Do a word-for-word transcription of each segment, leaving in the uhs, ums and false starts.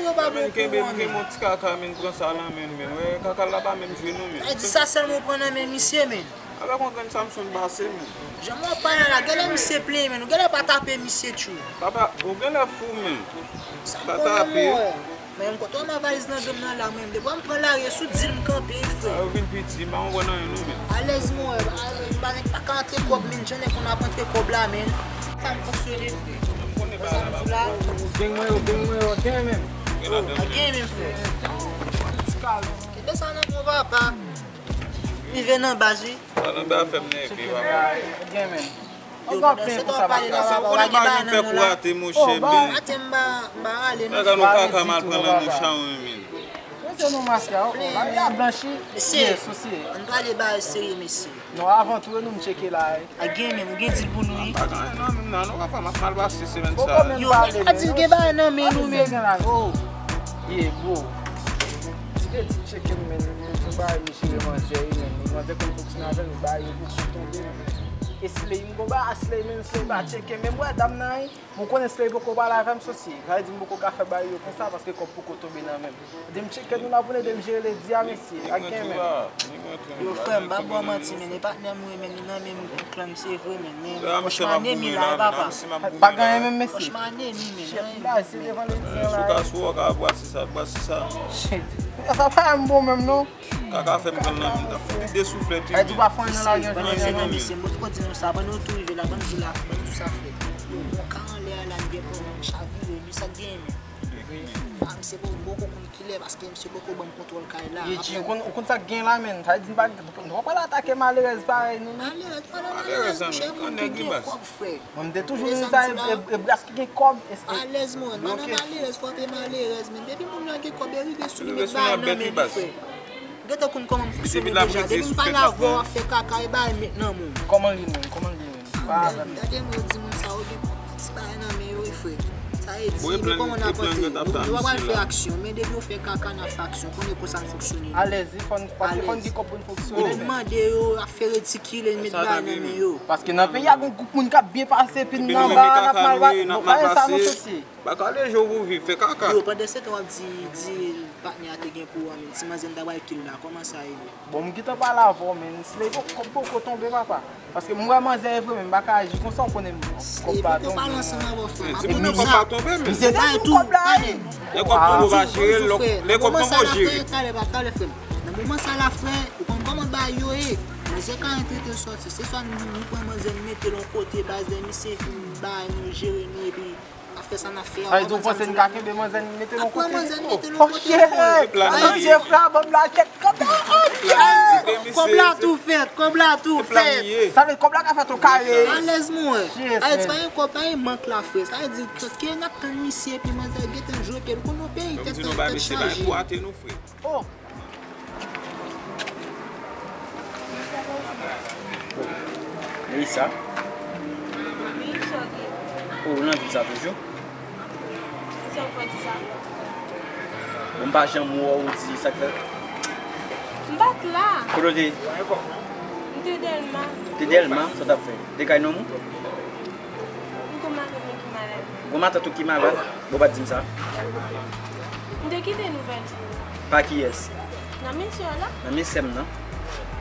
Yo pa bon pou ou, men. Kenbe, men, yon ti kaka, men, pran sa nan men, men. Wè, kaka la pa menm jwe non, men. Sa di sa sèlman ou pran nan men misye, men. Avèk yon grenn Samson pase, men. Jan mwen pale la, genlè misye plenyen, men. Ou genlè pa tape misye, tjou. Papa, ou genlè fou, men. Sa m konnen, mwen. Men m kontan nan valiz nan grenn nan la, men. Depi m pran lari, sou di l m kanpe, frè. Sa yo vin piti, m pa konprann anyen, non, men. Alèz, mwen. Pa, pa, pa ka antre kòb, men. Jan nèg konn ap antre kòb la, men. Sa m fonksyone, frè. Sa m di la. Gang mwen yo, gang mwen yo, gang men. Oh, a gang men, frè. Kenbe sa nan men w, papa. Rive nan baz, wi. Sa nan baz fè m nève, papa. Gen men. Yo, pandan se tan w ap pale la, papa, w pa gen bagay nan men w la. Atè m ba, m ba rale, non. Gade nou kaka mal pran nan mouch a, wi, men. Mesye, nou maske a, oh, oh, la, li ap blanchi. Mesye, ann pale bagay serye, mesye. Non, avan tou, nou m tcheke la, eh. A gen men, ou gen dil pou nou, wi. Pa gen anyen nan men m nan, non, papa, m ap mal pase semèn sa a. Yo, a di l gen bagay nan men nou, men. Oh. Yeah, bro. Ti te di tcheke m, men, men, se bagay misye manzè, wi, men. Manzè konn fonksyone avè l, bagay yo pou tonbe, men. E Slay, m gon bagay a Slay, men, Slay pa tcheke m, men m wè dam nan, wi. Mwen konnen Slay poko pale avè m, sòsye. Sa vle di m poko ka fè bagay yo konsa, paske kòb poko tonbe nan men m. Di m tcheke nou la pou n ede m jere ledi a, mesye. A gen men. Yo, frè m, m pa ba w manti, men, e patnè m, wi, men, nou nan menm klan, se vre, men, men, franchman, anemi la, wi, papa. Pa gen anyen menm, mesye. Franchman, anemi, men. Shit, la, se devan ledi a la. Sou ka sou ou ka bwase sa, bwase sa. Shit. Sa pa yon bon menm, non. Kaka fè m pran nan men, ta fout li de souflèt, wi. Ay, di w pa fè anyen nan lari an, mesye, non, mesye, m poko di nou sa, ban nou tou rive la, ban m di la, ban m di sa, frè. Yo, bon, ka anlè a la, li gen pwoblèm, chavire, li sa k genyen, men. Ah, misye poko, poko konn kilè, paske misye poko ban m kontwòl kay la. Ye, G, ou konn, ou konn sa k gen la, men. Sa vle di, m pa, nou pa pral atake malerèz parèy nou, non. Malerèz, pa nan malerèz, monchè, moun ki gen kòb, frè. Mwen, m te toujou di sa, e, e, e bras ki gen kòb, e, e, alèz, mwen, pa nan malerèz, fò te malerèz, men depi moun nan gen kòb, e rive sou li, met bagay nan men li, frè. Gentan konn kòman m fonksyone deja. Depi m pale avè w, w ap fè kaka, e bagay met nan men w. Kòman l ye menm? Kòman l ye menm? Pa avè m. Gade moun, di moun sa yo gen ti bagay nan men yo, wi, frè. Sa vle di, men kòman n ap antre? Nou pa pral fè aksyon, men depi yo fè kaka, n ap fè aksyon. Konnen konsa n fonksyone. Alèz, wi, fò n, paske fò n gen kòb pou n fonksyone. Depi n mande yo, ap fè retikile, n met bagay nan men yo. Paske nan peyi a, gon gwoup moun k ap byen pase, epi n anba, n ap mal pase. Bon, pa gen sa, non, sòsye. Ba kale je w pou viv, fè kaka. Yo, pandan se tan w ap di, di patnè a te gen pou ou a, men ti manzè n ta pral kill la, kòman sa ye? Bon, m gentan pale avè w, men Slay poko, poko tonbe, papa. Paske m wè manzè e vre, men m pa ka aji konsa, w konnen m, kòb pa tonbe. Slay poko pale ansanm avè w, frè. Di moun nan kòb pa tonbe, men. Misye te di kòb la, wi. Lè kòb tonbe, w pa jere l, lè kòb tonbe, w jere. Talè, talè, frè m. Nan moman sa la, frè, ou konn kòman bagay yo ye. Manzè ka antre, te sòti. Se swa nou, nou pran manzè, nou mete l yon kote, baz, lè misye fin bay nou, jere nou, epi ap fè sa n ap fè a. Sa vle di ou panse n ka kenbe manzè n mete l yon kote? Ap pran manzè n mete l yon kote, frè. Oh, shit. Sa vle di kòb la tou fèt, kòb la tou fèt. Sa vle di kòb la ka fèt yon kare. Alèz, mwen. Sa vle di pa gen kòb, pa gen mank la, frè. Sa vle di ke n ap tann misye, epi manzè gentan jwe pye l. Ou konn yon peyi, tèt chaje. Oh! Melissa? Wi, Chogué. Oh, ou nan vil sa toujou? Kisa w fè di sa? Bon, m pa janm wè w di sa k fè. M pa t la. Kote w te ye? M te Dèlma. Te Dèlma? Sa w t ap fè? Te kay nonm ou? M gon matant mwen ki malad. Gon matant ou ki malad? Bon, w pa t di m sa. M te kite nouvèl. Pa kiyès? Nan men sè w la. Nan men sè m nan?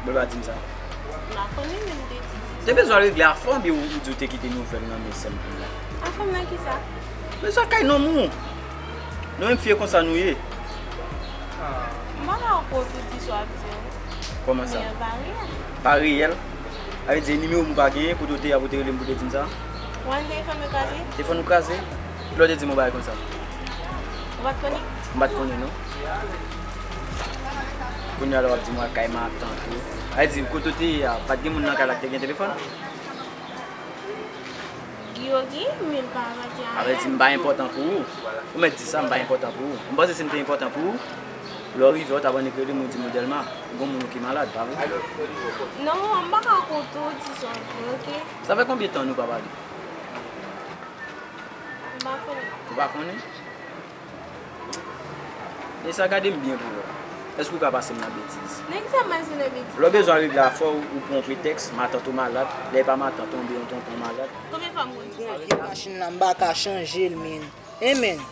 Bon, w pa t di m sa. M pa konnen, men m te di. Te bezwen regle afè w, oubyen ou di w te kite nouvèl nan men sè m pou la? Afè m nan kisa? Bezwen kay nonm ou. Nou menm fi e konsa nou ye. M pa ka kwè tout di sa w ap di yo. Kòman sa? Nimewo pa reyèl. Pa reyèl? Sa vle di nimewo m ou pa genyen, kote w te ye a pou w te rele m pou w te di m sa? Ou wè telefòn mwen kraze? Telefòn ou kraze? Kilè w te di m yon bagay konsa? Ou pa t konnen? M pa t konnen, non. Kounye a la w ap di m w al kay matant ou. Sa vle di kote w te ye a, pa t gen moun nan kay la ki te gen telefòn? Yo gen, men m pa pati avè l. Sa vle di m pa enpòtan pou ou. Ou mèt di sa, m pa enpòtan pou ou. M panse si m te enpòtan pou ou, lè w rive, w t ap annik rele m, ou di m ou Dèlma, ou gon moun ou ki malad, pa vre? Non, m pa ka konte w di sa w vle, oke? Sa fè konbyen tan nou pa pale? M pa konnen. Ou pa konnen? Men sa, gade m byen pou w wè. Èske ou ka pase m nan betiz? Nan kisa m pase nan betiz? Lè w bezwen regle afè w, ou pran yon pretèks, matant ou malad, lè e pa matant ou, oubyen yon tonton malad. Konbyen fwa m konn di sa? Machin la, m pa ka chanje l, men. Amen.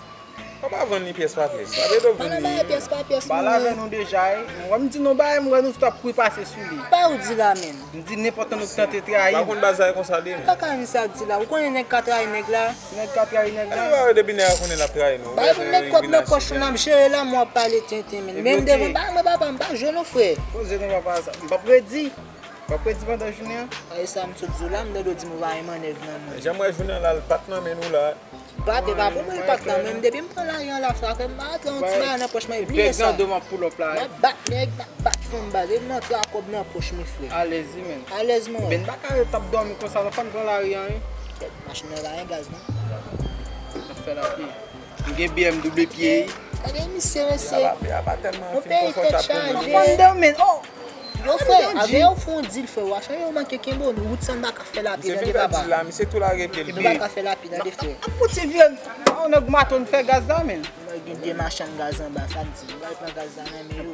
Ou pa vann li pyès pa pyès. Sa vle di w vann li. Pyès pa pyès. Pale avè nou deja, wi. Mwen m di nou bagay, m wè nou tout ap kouri pase sou li. Pa ou di la menm. M di nenpòt tan nou tante trayi. Pa konn baz la konsa li menm. Kaka misye ap di la. Ou konnen nèg ka trayi nèg la. Nèg ka trayi nèg la. Depi nèg la konnen l ap trayi nou. Bay pou met kòb nan pòch ou, n ap jere la, mwen ap pale tenten menm. Menm devan bay mwen papa, m pa jwe non frè. Poze non papa sa. M p ap redi. M p ap redi pandan jounen an. E sa m sot di w la, m tande w di m ou pa gen mannèv nan men w. Jan m wè jounen an la, l pa t nan men nou la. Bat e pa pou mwen, li pa t nan men m. Depi m pran lari an la, sa fè m pa antre yon ti bagay nan pòch mwen, li bliye sa. M ap bat nèg, m ap bat fanm baz, e m antre ak kòb nan pòch mwen frè. Alèz wi menm. Alèz mwen. Men m pa ka ret ap dòmi konsa non, fò m pran lari an wi. Kèt, machin nan pa gen gaz non. N ap fè lapli. M gen B M W pye. Gade misye, mesye. Yon peyi tèt chaje. Fondèmen, oh! Yo frè, avè yo fè yon dil frè, w a chanje yo manke kenbe w, wout sa n pa ka fè lapye tande papa. Misye tou lage pye l. Nou pa ka fè lapye tande frè. Ap fouti vye, yon nèg mato n fè gaz la menm. Mwen gen de machann gaz anba, sa m di, m pral pran gaz la nan men yo.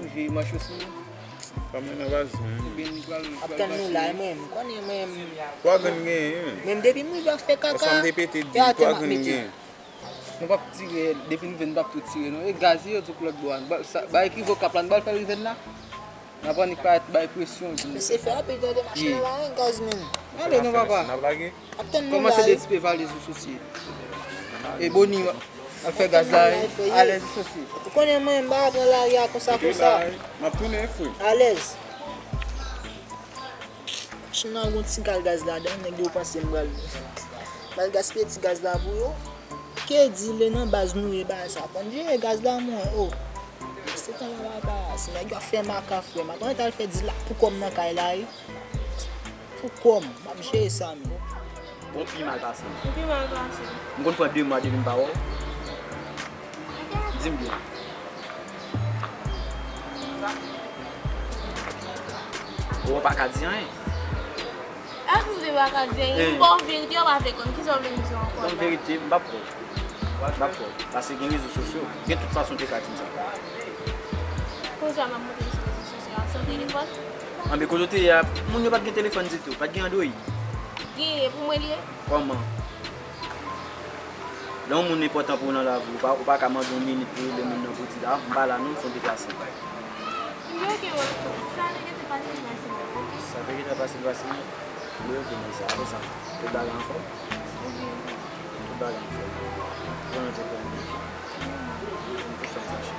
Ap tann nou la, mwen, m konnen mwen. Twa grenn genyen. Menm depi m rive ap fè kaka, e atè m ap mete. Nou p ap tire, depi n rive n p ap tou tire non. E gaz yo di w k lòt bò a. Ba, sa, ba ekivo k ap la, n pral fè l rive n la. N ap annik parèt bay presyon. Mesye fè rapid tande machin nan pa gen gaz menm. Ale non papa. N ap lage. Kòmanse dezipe valiz ou sou sye. E Boni al fè gaz la wi. Alèz ou sou sye. Ou konnen mwen m pa pran lari a konsa konsa. M ap tounen frè. Alèz. Machin nan gon ti kal gaz ladan, nèg yo panse m pral, pral gaspiye ti gaz la pou yo. Ke di le nan baz nou ye bagay sa. Konn jere gaz la mwen, oh. Se tan la papa, si nèg yo ap fè maka frè, m ap annik al fè di la pou kò m nan kay la wi. Pou kò m, m ap jere sa menm. Ou pi mal pase m. Ou pi mal pase m. M konn pran de mwa depi m pa wè w. Di m byen. Ou pa ka di anyen. Èske ou pa ka di anyen? M ba w verite, ou pa vle konn. Kisa w vle m di w ankò la? Ban m verite, m p ap kwè w. M p ap kwè w. Paske gen rezo sosyo. Gen tout fason w te ka di m sa. Konsa m ap monte sou rezo sosyo a san telefòn? Anben kote w te ye a, moun yo pa t gen telefòn ditou, pa t gen Android. Genyen, pou mwen li ye. Kòman? Lè yon moun enpòtan pou ou nan lavi w, ou pa, ou pa ka mande yon minit pou rele moun nan pou di l, "Ah, m pa la non, m fè yon deplase." Li oke, oke. Sa te gentan pase l pase nèt, oke? Sa te gentan pase l pase nèt. Li oke, men sa, apre sa, tout bagay anfòm? Oke, oke. Tout bagay anfòm. Konnen te fè yon defi. Yon pou fè m fache.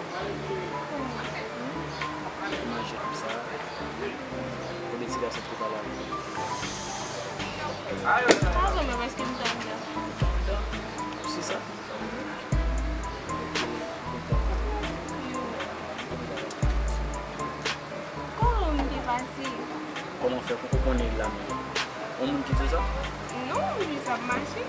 Manje tout sa. Kote ti gason ki te pale avè m? Pa vrèman, paske m ta di a. Se sa. Kòman w te pase? Kòman fè pou ou konnen la menm? Yon moun ki di w sa? Non, m jis ap mache.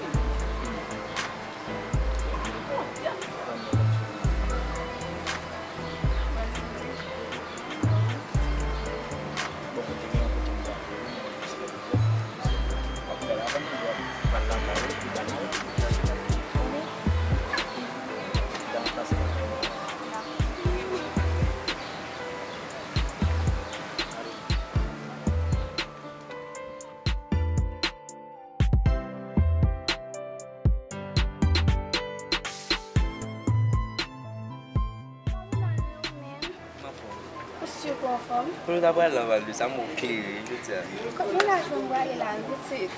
Ou si ke w anfòm? Kote w ta pral nan Val de sa, m wè w klere jodi a. Kot men laj mwen prale la, pitit?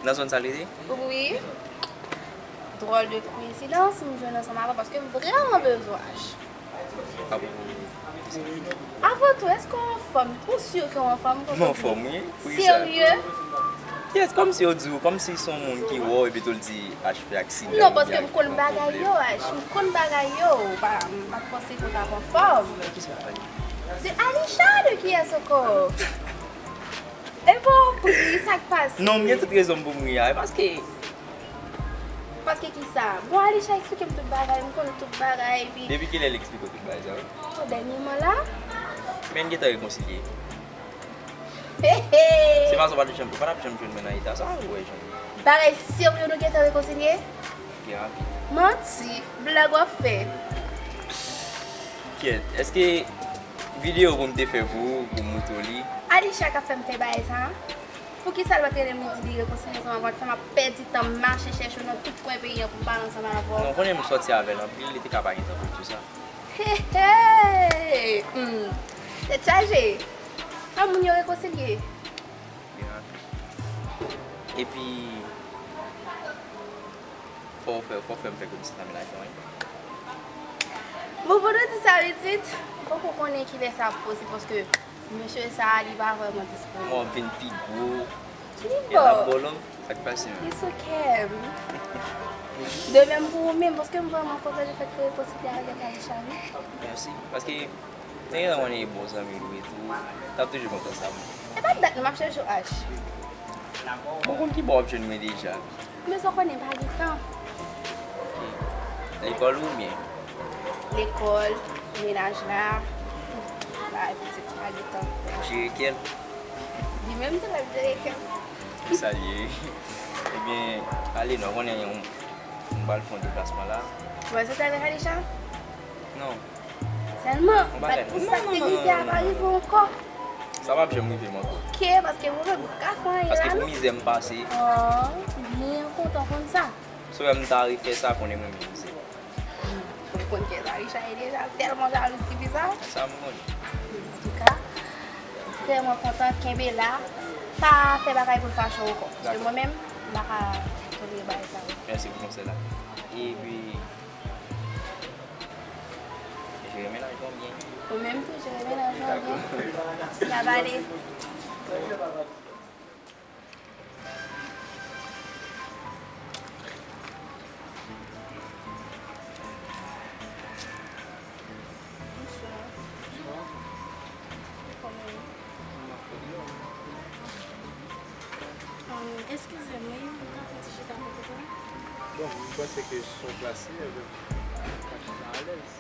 Nan zòn sa li ye? Wi. Dwòl de koinsidans, m jwenn ansanm avè w paske m vrèman bezwen w. Avan tou, èske w anfòm? Ou si ke w anfòm? M anfòm, wi. Serye? Yes, kòmsi yo di w, kòmsi se yon moun ki wè w epi tou l di H P ak Sina. Non, paske m konn bagay yo, H, m konn bagay yo. M pa, m pa t panse ke w t ap anfòm. De Alisha, de kiyès ankò? E pa w ap ri, sa k pase? Non, m gen tout rezon m pou m ri a, paske Paske kisa? Bon, Alisha, eksplike m tout bagay, m konn tout bagay, epi. Depi kilè l eksplike w tout bagay sa yo? Oh, dènyèman la. Men n gentan rekonsilye. He, he. Se fason w pa t janm, w pa t ap janm jwenn mwen nan eta sa, ou wè jan. Bagay serye, nou gentan rekonsilye? Byen rapid. Manti, blag w ap fè. Kyèt, èske videyo pou m te fè pou ou, pou m montre w li? Alisha k ap fè m fè bagay sa a? Poukisa l pa t rele m, li di li rekonsilye ansanm avè w, fè m ap pèdi tan m mache chèche w nan tout kwen peyi an pou m pale ansanm avè w? Non, ou konnen m sòti avè l anpil, li te ka pa gen tan pou l di w sa. Hey, hey! Hmm. Tèt chaje! An moun yo rekonsilye? Epi, fò w fè, fò w fè m fè kòmsi zanmi la gen anyen. Bon, pandan w di sa, pitit, m poko konnen kilè sa ap posib, paske mesye sa a, li pa vrèman disponib. Mwen vin pi gwo. Ki bò? Sa k pase menm? Li sou kè m. De menm pou ou menm, paske m vrèman kontan lefètke w rekonsilye avèk Alisha, wi. Mèsi, paske te gen yon bon zanmi l wi tou. L ap toujou kontan sa mwen. E pa dat nou m ap chèche w, Ash. Bon, konn ki bò w ap jwenn mwen deja. Men sa w konnen pa gen tan. Ok. Lekòl oubyen? Lekòl, mennaj la, tout bagay pitit pa gen tan. Jere kè l. Li menm tou l ap jere kè m. Sa l ye. Ebyen, ale non, konnen yon, m pral fè yon deplasman la. Ou pral soti avèk Alisha? Non. Sèlman, bat pou sa ki rive a pa rive ankò. Sa p ap janm rive m ankò. Ok, paske mwen menm m ka fè anyen la non. Paske pou mizè m pase. Oh, byen kontan konn sa. Si w wè m ta refè sa, konnen mwen menm mizè. Ou konn kè Alisha ye deja, tèlman jalou ti fi sa. Sa m konnen. Antouka, m vrèman kontan, kenbe la. Pa fè bagay pou l fache w ankò. Paske mwen menm, m pa ka tolere bagay sa yo. Mèsi pou konsèy la. Epi, jere mennaj mwen byen. Ou menm tou, jere mennaj mwen byen. N ap ale. Bonswa. Bonswa. Kòman w ye? M ap fè byen. Ahn, eskize m, wi, m ka fè yon ti chita kote w? Bon, m panse ke se yon plas li, men m ka chita alèz.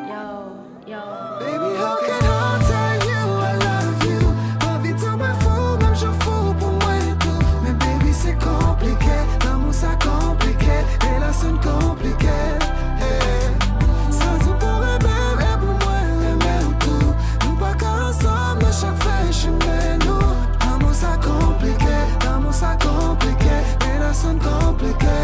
Yo, yo. Baby, how can I tell you I love you? Anvi di w mwen fou, menm jan w fou pou mwen tou. Men baby, se konplike, lanmou sa konplike, relasyon n konplike. Hey. Sa di w pou renmen m, e pou mwen renmen w tou. Nou pa ka ansanm nan chak fen chimen nou. Lanmou sa konplike, lanmou sa konplike, relasyon n konplike.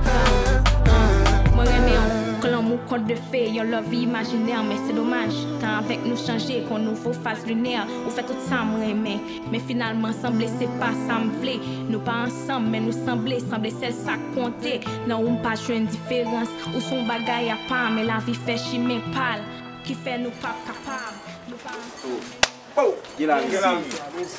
Hey, hey. Mwen renmen w, k lanmou konte de fè, yon love imajinè, men se domaj, tan avèk nou chanje, k yon nouvo faz linè, ou fè tout sa m renmen, men finalman sanble se pa sa m vle, nou pa ansanm, men nou sanble, sanble sèl sa k konte, nan ou m pa jwenn diferans, ou se yon bagay apa, men lavi fè chimen pa l, ki fè nou p ap kapab, nou pa ansanm, men nou Oh, gen la, mesye.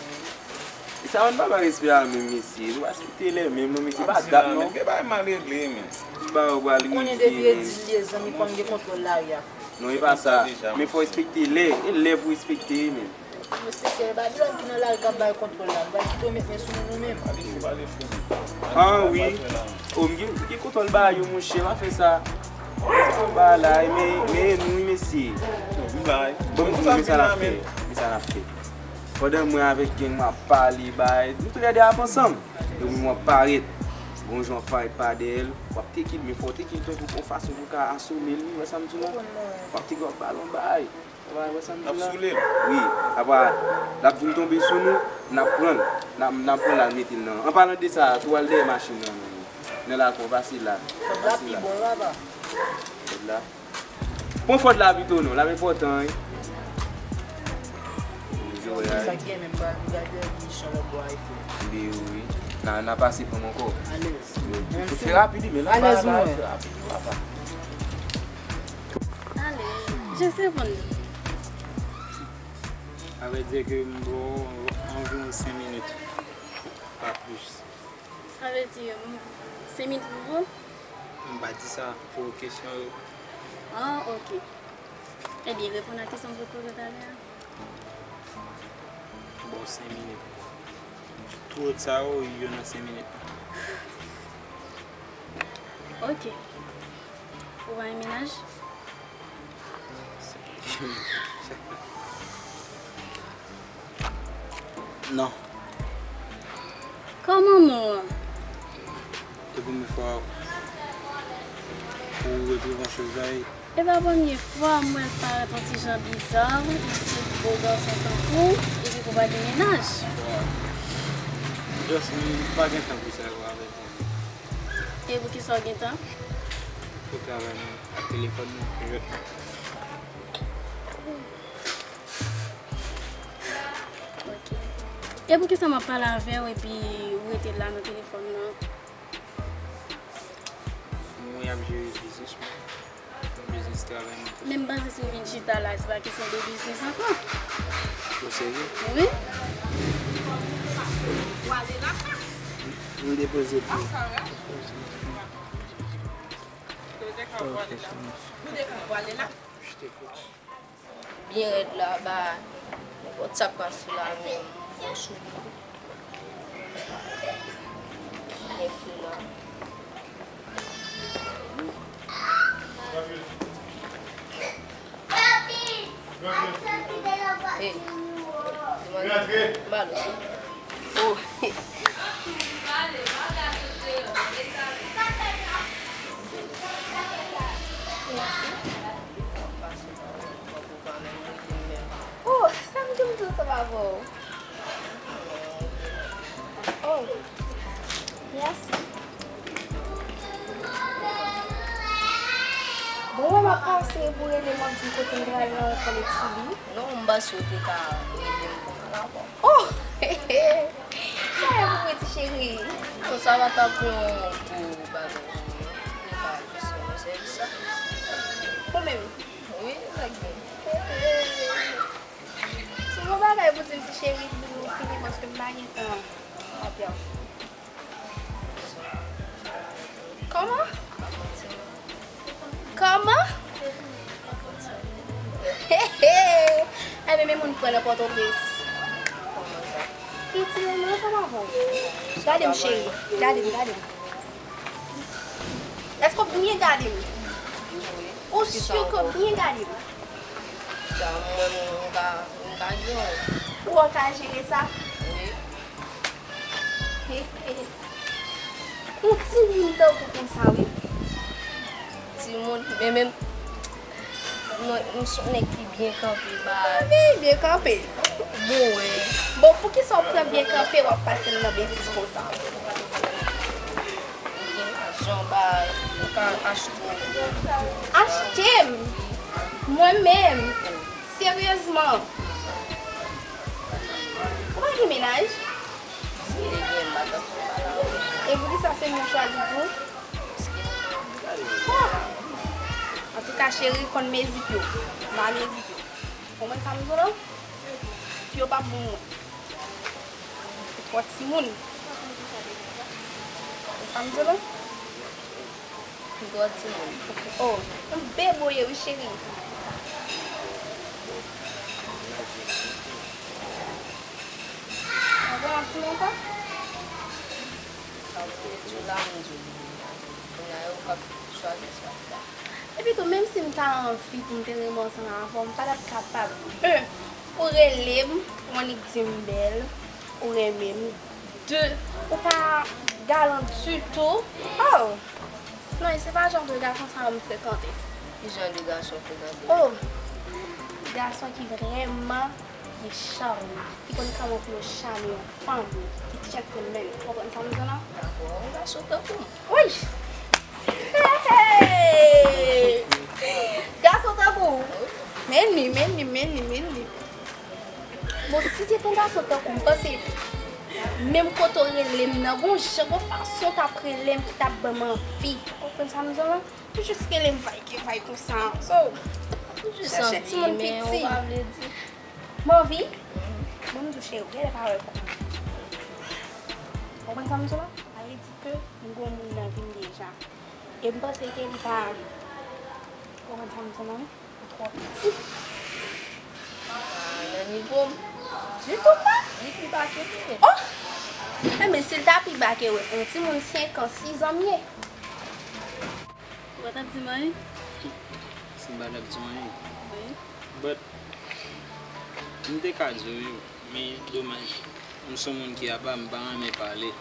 E sa bann papa respè a menm, mesye. Nou pa respekte lè menm non, mesye. Pa dat non. Gen bagay mal regle, men. Ki bagay ou pral regle, men. Konnen depi e di l ye zanmi pa m gen kontwòl lari a. Non, e pa sa. Men fò respekte lè. E lè pou respekte, men. Respekte lè. Pa di lòt ki nan lari k ap bay kontwòl la. Nou pral kite yo met men sou nou, nou menm. Ah, wi. Oh, m gen, m gen kontwòl ba yo, monchè. Pa fè sa. Ba la, men, men nou, mesye. Bon, m di nou, men sa n ap fè. Men sa n ap fè. Pandan mwen avèk gang mwen ap pale, bay, nou toulède ap ansanm. Epi mwen ap parèt. Gon jan w ap parèt pa dèyè l, w ap teke l, men fò w teke l tankou yon fason pou w ka asome l, wi, wè sa m di w la? W ap teke l, w ap ba l yon bay. Ou wè sa m di la? Wi, apa, l ap vin tonbe sou nou, n ap pran l, n ap, n ap pran l al mete l nan. An palan de sa, tou al dèyè machin nan, nan lakò, pase la. Pase la. Kòd la. Pran fòd la pito non, l ap enpòtan, wi. Sa k gen menm pa nou gade misyon lòt bò a fè. Wi, wi. N a, n a pase pran m ankò. Alèz. Fè rapid, wi, men la pa la, fè rapid, wi, papa. Alèz. Jis reponn li. Sa vle di ke m ba w anviwon senk minit, pa plis. Sa vle di, m, senk minit pou w? M pa di sa, pou kesyon yo. Ah, ok. Ebyen, reponn a kesyon m te poze w talè a. Bon, senk minit. Tout sa yo, yo nan senk minit. Ok. Ou pa gen mennaj? Non. Kòman non an? Se premye fwa ou wè Prevan Chevray? E pa premye fwa m wè l parèt yon ti jan biza, yon ti bo gason tankou w, epi pou w pa gen mennaj. Just, m pa gen tan pou sa yo avèk mwen. E poukisa w gen tan? Pou travay mwen ak telefòn mwen, jwèt mwen. Ok. E poukisa m ap pale avè w epi ou rete la nan telefòn nan? Mwen ap jere biznis mwen. Yon biznis travay mwen tou. Men m panse si w vin chita la, se pa kesyon de biznis ankò. Ou serye? Wi. M depoze pou ou. Ok, sa mache. Byen rèd la, ba nenpòt sa k pase la menm, fò w souri. Byen fre la. Hey, demwazèl, m ba l osi. Oh. Oh, sa m di m di ansanm avè w. Oh, mèsi. Bon, mwen m ap pase pou rele m ap di kote m pral nan lekòl etidye. Non, m panse w te ka rele m pou m rapò. Oh! Sa e pou mwen, ti cheri. Non, sa pa t ap yon gwo bagay pou mwen. Se pa jis yon sèl sa. Ou menm? Wi, nèg mwen. Se yon bagay pou di m, ti cheri, di m fini paske m pa gen tan. Kòman? Kòman? He, he! Ebyen, men moun pran nan Pòtoprens. Kòman sa? Kite m ansanm avè w. Gade m, cheri. Gade m, gade m. Èske w byen gade m? Ou si ke w byen gade m? Sa, mwen, m ka, m ka jere. Ou wè w ka jere sa? Wi. Yon timoun tankou konsa, wi. Timoun, men menm, mwen, m se yon nèg ki byen kanpe, ba. Wi, byen kanpe. Bon, wè. Bon, poukisa w pran byen kanpe, w ap pase m nan betiz konsa? Ou gen lajan, ba, ou ka achte. Achte m? Mwen menm? Seryezman? Ou pa gen mennaj? Si m te gen, m pa t ap fè sa la. E poukisa se mwen w chwazi pou ou? Paske m gen. Ah! Antouka, cheri, konn mezi pye w. M pa mezi pye w. Konprann sa m di w la? Pye w p ap bon mwen. Ou twò timoun. Konprann sa m di w la? M twò timoun. Oh, yon bebe w ye wi, cheri. Ou konn ap di m ankò? Sa w te di w la, m di w. Kounye a, ou k ap chwazi sa w ta. Epi tou, menm si m ta anvi pou m te renmen ansanm avè w, m pa t ap kapab. Un, ou rele m, ou annik di m bèl, ou renmen m. De, ou pa galan ditou. Oh! Non, e se pa jan de gason sa yo m frekante. Ki jan de gason w frekante? Oh! Gason ki vrèman gen cham, ki konn kòman pou yo chame yon fanm, ki gentleman. Ou konprann sa m di w la? Dakò, yon gason tankou m. Wi! Hey, hey! Gason tankou w. Men li, men li, men li, men li. Bon, si se te yon gason tankou m, m panse menm kote w rele m nan, gon jan, gon fason w t ap rele m ki t ap ban m anvi. Ou konprann sa m di w la? Ou jis rele m vay ki vay konsa. So, chèche timoun piti. M anvi? Bon, m di w, cheri, ou genlè pa wè kou. Ou konprann sa m di w la? Sa vle di ke m gon moun nan vi m deja. E m panse ke li pa, ou konprann sa m di w la, wi? Ou twò piti. Pa nan nivo m. Ditou pa? Li pi ba ke mwen. Oh! Enben, si l ta pi ba ke w, yon timoun senk an, sis an m ye. Ou pa t ap di m anyen? Si m pa t ap di w anyen. Wi. But, m te ka di w wi, men domaj, m se yon moun ki apa, m pa renmen pale.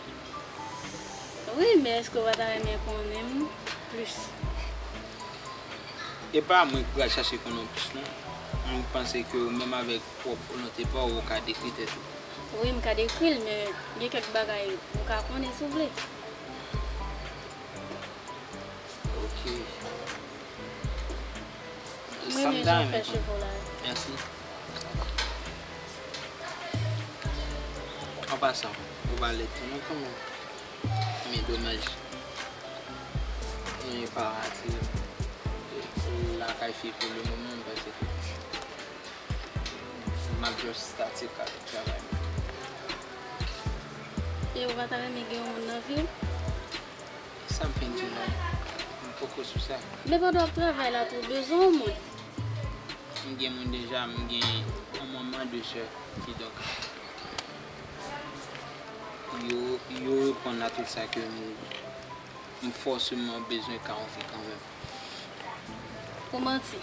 Wi, men èske w pa ta renmen konnen m plis? E pa mwen ki pral chache konnen w plis, non. M panse ke ou menm avèk pwòp volonte pa w, ou ka dekri tèt ou. Wi, m ka dekri l, men gen kèk bagay ou ka konnen si w vle. Ok. M renmen jan w fè cheve w la. Mèsi. An pasan, ou pa lèd tou non kanmenm. Men domaj, mwen pa atire lakay fi pou le moman, m panse ke m ap just statik avèk travay mwen. E ou pa ta renmen gen yon moun nan vi w? Sa m fin di w la, m poko sou sa. Men pandan w ap travay la tou, w bezwen yon moun. M gen moun deja, m gen yon manman, de sè, kidonk, yo, yo reponn a tout sa ke m, m fòseman bezwen ka yon fi kanmenm. Ou manti.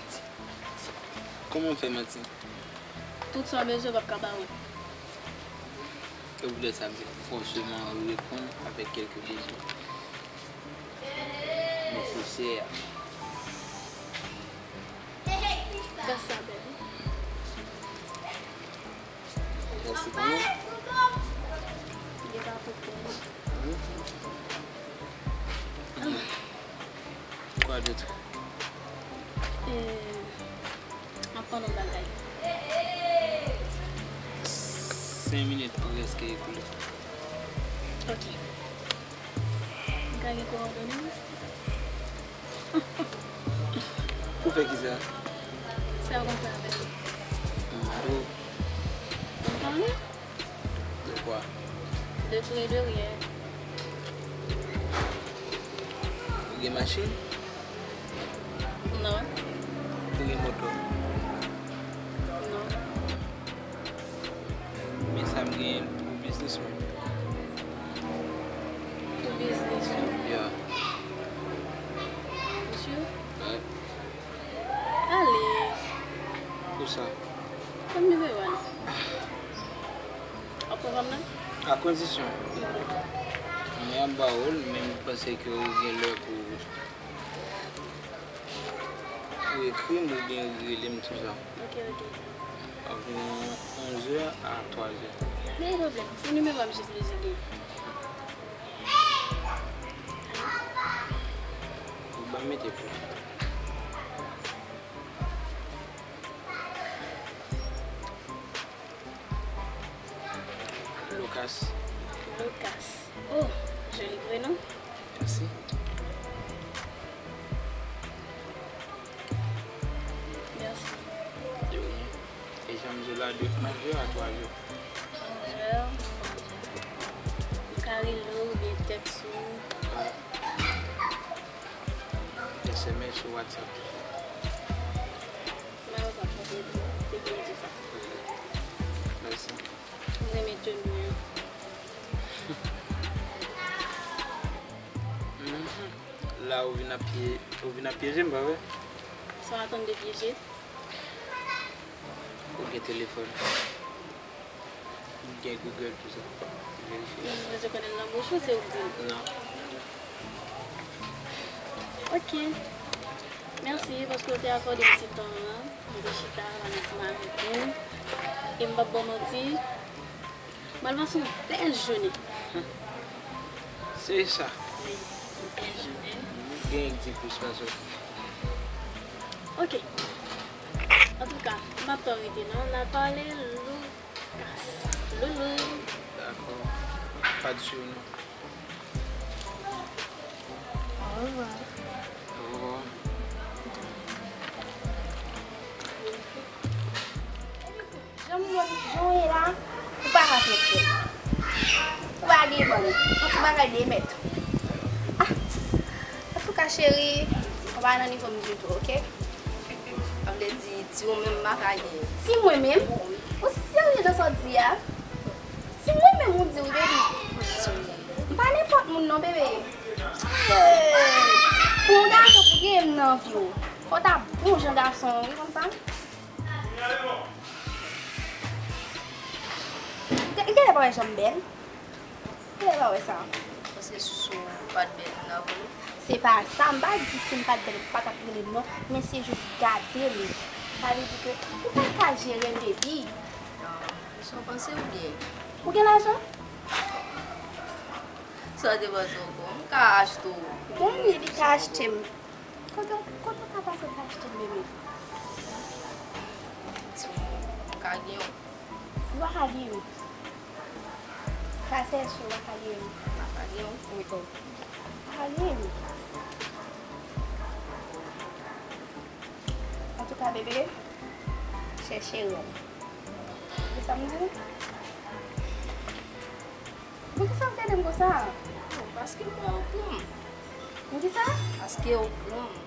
Kòman m fè manti? Tout sa w bezwen, w p ap ka ba w. E poutèt sa, m di fòseman reponn avèk kèlke bezwen nesesè. Gras sa bèl. Mèsi pou nou. Gen pa pou kòb. Mhm. Kwa dòt? Eh, m ap pann yon bagay. Senk minit prèske ekoule. Ok. M ka gen kowòdone w? Pou fè kisa? Sa w konn fè avè l? M mande w. Konn pale? De kwa? De tou e de riyèl. Ou gen machin? Non. Ou gen moto? Non. Men sa m genyen l pou biznis mwen. Pou biznis ou? Yeah. Ou si? Wi. Ale. Pou sa? Ban m nimewo a non. W ap pran pa m nan? A kondisyon. Mwen ap ba ou l, men m panse ke ou gen lè pou, pou ekri m oubyen rele m tou sa. Ok, ok. Anviwon onz è a twa zè. Pa gen pwoblèm. Se nimewo a m jis bezwen gen. Ou ban m mete pou. Lucas. Lucas. Oh, joli prénom. Mèsi. Mèsi. De rien. E jan m di w la, de onz è a twa zè. Onz è, onz è. Ou ka rele w oubyen tèks ou. S M S ou WhatsApp. Si m a WhatsApp, mwen te, te byen di sa. Ok. Mèsi. M renmen teni w yo. Mhm. La, ou vin ap pye-, ou vin ap pyeje m, pa vre? Sa w atann de pyeje? Ou gen telefòn. Ou gen Google, tou sa. Verifye. M bezwen konnen nan bouch ou, se ou k di m. Non. Ok. Mèsi paske w te akòde m ti tan an. M te chita ansanm avèk ou. E m p ap ba w manti. M al pase yon bèl jounen. Se sa. Wi, yon bèl jounen. M gen yon ti plis pase w. Ok. Antouka, m ap tann rete non. N a pale, Lucas. Loulou. Dakò. Pa di non. Au revoir. Au revoir. Jan m wè, jan w ye la, ou pa ka fè kè. Ou pa gen vann. Yon ti bagay de mèt. Ah, antouka, cheri, ou pa nan nivo m ditou, ok? Sa vle di, ti ou menm m pa ka gen. Ti mwen menm? Ou serye nan sa w di a? Ti mwen menm ou di wi, baby. M pa nenpòt moun non, bebe. Eh, pou yon gason pou gen Nan vi w. Fò w ta bon jan gason, wi, konn sa. Ou gen, ou genlè pa wè jan m bèl? Ou genlè pa wè sa? Paske si w pa t bèl, m t ap rele w. Se pa sa, m pa di si m pa t bèl, ou pa t ap rele m non, men se jis gade m. Sa vle di ke ou pa ka jere m, baby. Ah, sa w panse oubyen? Ou gen lajan? Sa w te panse ankò? M ka achte w. Bon, wi, li ka achte m. Kote, kote w ka pase pou achte m, bebe? Timoun, m ka gen w. Ou pa ka gen m. Sa sèche, ou pa ka gen m. M pa ka gen w. Wi, tou. Ou pa ka gen m. Antouka, bebe, chèche rèl. Ou sa m di w? Poukisa w gade m konsa? Paske m wè w pran m. Poukisa? Paske w pran m.